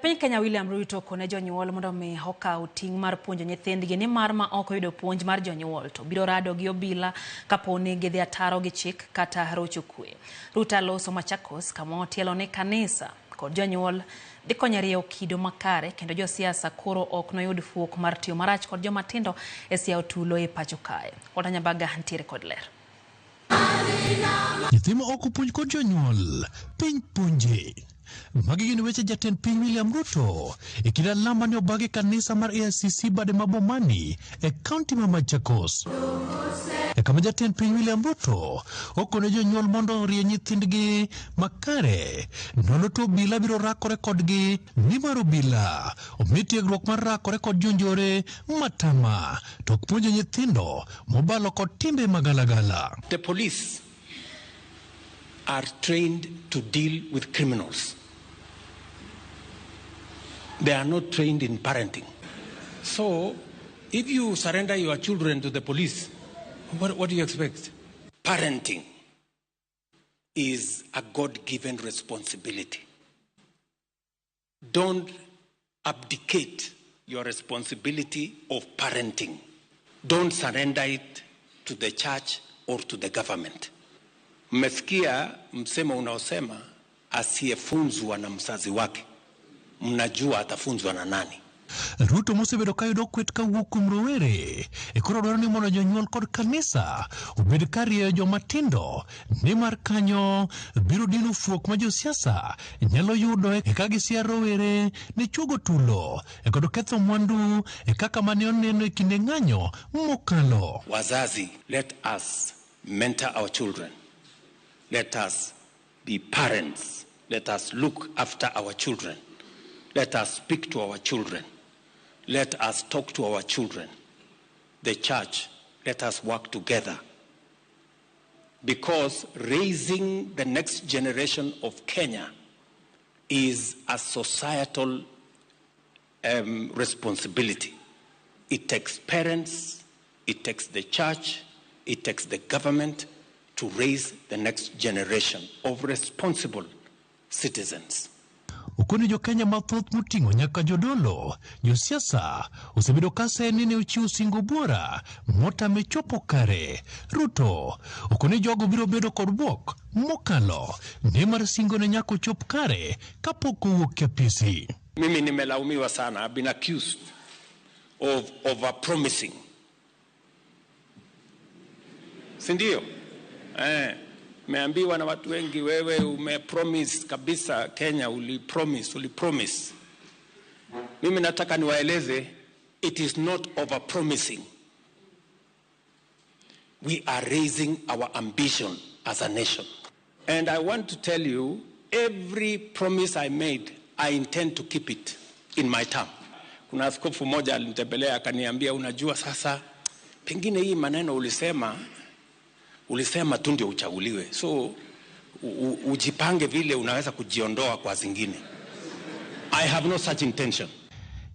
Piny Kenya William Ruto okone jonyuol mondo mi okaw ting' mar puonjo nyithindgi nimar ma ok oyudo puonj mar jonyuol to biro rado gi obila kapo ni gidhi ataro gi chik kata rocho kwe. Ruto loso Machakos kama otielo ni kanisa kod jonyuol dhi konyo rieyo kido makare kendo josiasa koro ok noyud fuok mar tiyo marach kod joma tindo e siawo tulo e pacho kae. Walter Nyambaga ntiere kod ler. Nyathi ma ok opuonj kod jonyuol, piny puonje. Magi gin weche jatend piny William Ruto e kinde alam mane obag e kanisa mar AICC bade ma Bomani e kaunti ma Machakos. E kama jatend piny William Ruto okone jonyuol mondo orie nyithindgi makare, nono to obila biro rakore kodgi nimar obila omi tiegruok mar rakore kod jonjore matama to ok puonjo nyithindo mobalo kod timbe magalagala. The police are trained to deal with criminals. They are not trained in parenting. So, if you surrender your children to the police, what do you expect? Parenting is a God given responsibility. Don't abdicate your responsibility of parenting. Don't surrender it to the church or to the government. Mmesikia msemo unaosema asiyefunzwa na mzazi wake, mnajua atafunzwa na nani? Ruto mosebedo ka yudo kwet kawuok kuom rowere e koro dwaro ni mondo jonyuol kod kanisa obed ka rieyo joma tindo nimar kanyo biro dino fuok ma josiasa nyalo yudo e ka gisiar rowere ne chuogo tulo e kod ketho mwandu e kaka mane oneno e kinde ng'anyo mokalo. Wazazi, let us mentor our children. Let us be parents. Let us look after our children. Let us speak to our children. Let us talk to our children. The church, let us work together. Because raising the next generation of Kenya is a societal responsibility. It takes parents, it takes the church, it takes the government to raise the next generation of responsible citizens. Okone jo Kenya mathoth moting'o nyaka jodolo, josiasa osebedo ka seye ni ne ochiwo singo buora motame chopo kare. Ruto okone jogo biro bedo kod bwok mokalo nimar singo ne nyaka ochop kare kapok owuok e apisi. Mimi nimelaumiwa sana. I've been accused of over promising. Si ndio? Eh, meambiwa na watu wengi, wewe umepromise kabisa Kenya, ulipromise, ulipromise. Mimi nataka niwaeleze, it is not over promising. We are raising our ambition as a nation. And I want to tell you, every promise I made, I intend to keep it in my term. Kuna askofu mmoja alinitembelea akaniambia, unajua sasa, pengine hii maneno ulisema, ulisema tu ndio uchaguliwe, so ujipange vile unaweza kujiondoa kwa zingine. I have no such intention.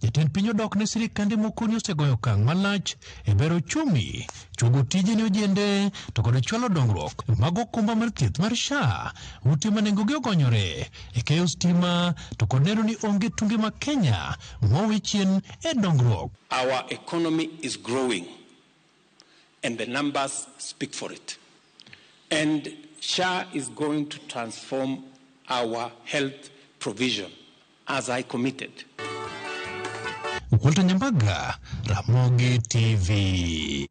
Jatend piny odok ne sirikande moko ni osegoyo okang' malach e bero uchumi, chuogo tije ne ojende to kod chwalo dongruok mag okumba mar thieth mar SHA, ute ma nengogi ogonyore e keyo stima to kod neno ni onge tunge ma Kenya mowe chien e dongruok. Our economy is growing and the numbers speak for it. And SHA is going to transform our health provision as I committed. Walter Nyambaga, Ramogi TV.